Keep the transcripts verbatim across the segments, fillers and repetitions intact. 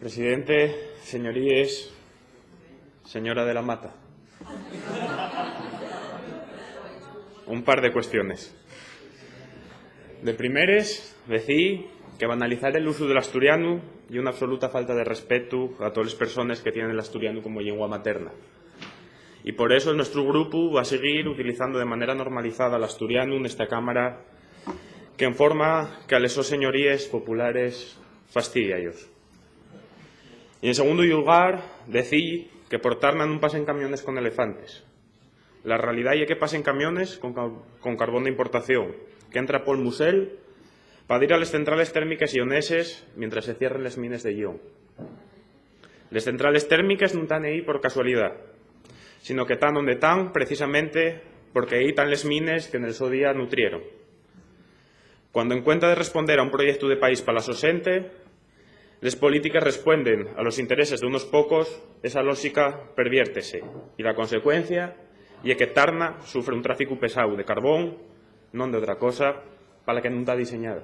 Presidente, señoríes, señora de la Mata. Un par de cuestiones. De primeres, decir que banalizar el uso del asturiano ye una absoluta falta de respetu a todas las personas que tienen el asturiano como lengua materna. Y por eso nuestro grupo va a seguir utilizando de manera normalizada el asturiano en esta Cámara, que en forma que a les sos señoríes populares fastidia a ellos. Y en segundo lugar, decir que por Tarna nun pasen camiones con elefantes. La realidá ye que pasen camiones con, ca- con carbón d'importación, qu'entra pol Musel pa dir a les centrales térmiques lleoneses mientras se cierren les mines de Lleón. Les centrales térmiques nun tán ehí por casualidá, sino que tán onde tán precisamente porque ehí tán les mines que nel so día nutrieron. Cuando en cuenta de responder a un proyectu de país pa la so xente, les polítiques respuenden a los intereses d'unos pocos, esa lóxica perviértese, y la consecuencia ye que Tarna sufre un tráficu pesáu de carbón, non d'otra cosa, pa la que nun ta diseñada.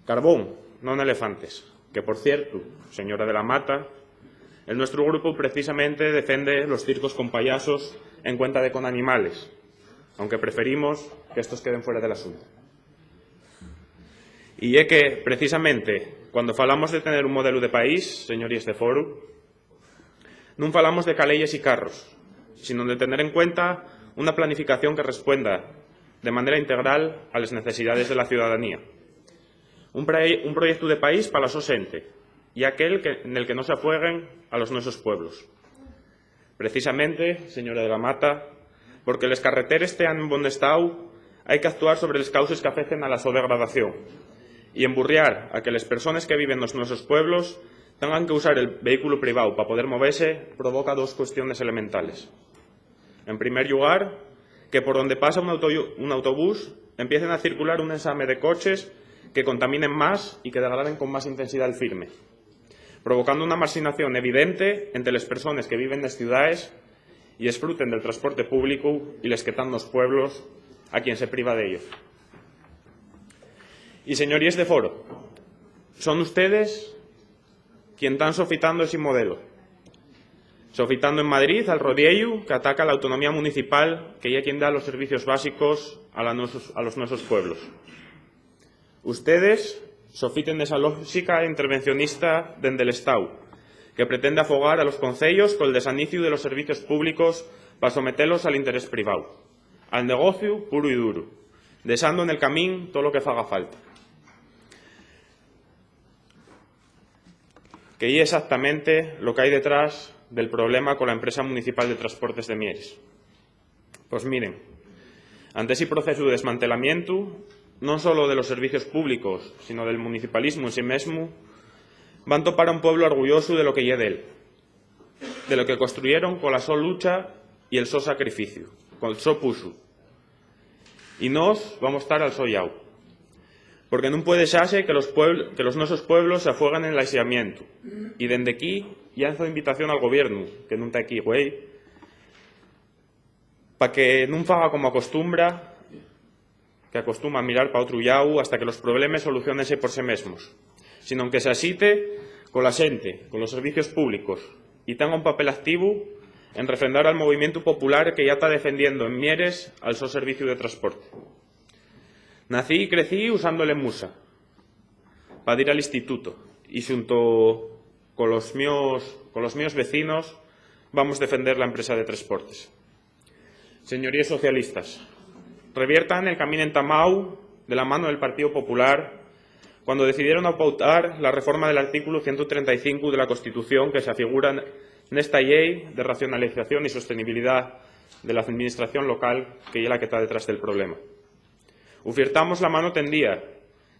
Carbón, non elefantes. Que, por cierto, señora de la Mata, el nuestro grupo precisamente defiende los circos con payasos en cuenta de con animales, aunque preferimos que estos queden fuera del asunto. Y ye que, precisamente, cuando falamos de tener un modelo de país, señoríes de Foro, nun falamos de caleyes y carros, sino de tener en cuenta una planificación que respuenda de manera integral a les necesidades de la ciudadanía. Un, prae- un proyectu de país pa la so xente, y aquel que, nel que no se afueguen a los nuesos pueblos. Precisamente, señora de la Mata, porque les carreteres tean en bon estau, hai que actuar sobre les causes que afecten a la so degradación y emburriar a que les persones que viven nos nuesos pueblos tengan que usar el vehículo privao pa poder movese provoca dos cuestiones elementales. En primer llugar, que por onde pasa un, auto- un autobús empiecen a circular un ensame de coches que contaminen más y que degraden con más intensidá el firme, provocando una marxinación evidente ente les persones que viven nes ciudaes y esfruten del transporte público y les que tán nos pueblos a quien se priva d'ello. Y señoríes de Foro, son ustedes quien tán sofitando ese modelo. Sofitando en Madrid al rodiellu que ataca la autonomía municipal, que ye quien da los servicios básicos a, la nosos- a los nuesos pueblos. Ustedes sofiten esa lóxica intervencionista dende l'Estáu, que pretende afogar a los conceyos col desaniciu de los servicios públicos pa sometelos al interés privao, al negociu puru y duru, dexando nel camín tolo que faga falta. Que ye exactamente lo qu'hai detrás del problema cola empresa municipal de transportes de Mieres. Pos miren, ante esi procesu de desmantelamientu, non solo de los servicios públicos, sino del municipalismu en sí mesmu, van topar a un pueblo arguyosu de lo que ye d'él, de lo que construyeron cola so lucha y el so sacrificiu, col so puxu. Y nós vamos tar al so llau. Porque nun puede dexase que los, puebl- que los nosos pueblos se afueguen en l'aislamientu. Y dende aquí llanzo invitación al gobiernu, que nun ta aquí, güei, pa que nun faga como acostumbra, que acostuma a mirar pa otru llau hasta que los problemes solucionense por se mesmos, sino que se axite cola xente, colos servicios públicos, y tenga un papel activu en refrendar al movimientu popular que ya ta defendiendo en Mieres al so serviciu de transporte. Nací y crecí usando l'emusa pa dir al instituto, y xunto colos mios, colos mios vecinos vamos defender la empresa de transportes. Señoríes socialistas, reviertan el camín entamao de la mano del Partido Popular cuando decidieron apautar la reforma del artículo ciento treinta y cinco de la Constitución que se afigura nesta Llei de Racionalización y Sostenibilidá de la Administración Local, que ye la que ta detrás del problema. Ufiertamos la mano tendía,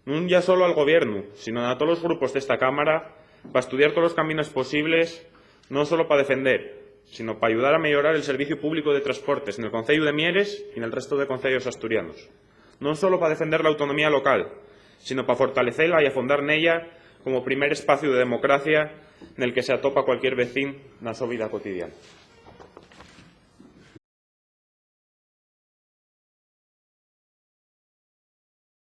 nun ya solo al gobiernu, sino a tolos grupos d'esta Cámara, pa estudiar tolos caminos posibles, non solo pa defender, sino pa ayudar a meyorar el serviciu público de transportes nel Conceyu de Mieres y nel resto de conceyos asturianos. Non solo pa defender l'autonomía local, sino pa fortalecela y afondar nella como primer espaciu de democracia nel que se atopa cualquier vecín na so vida cotidiana.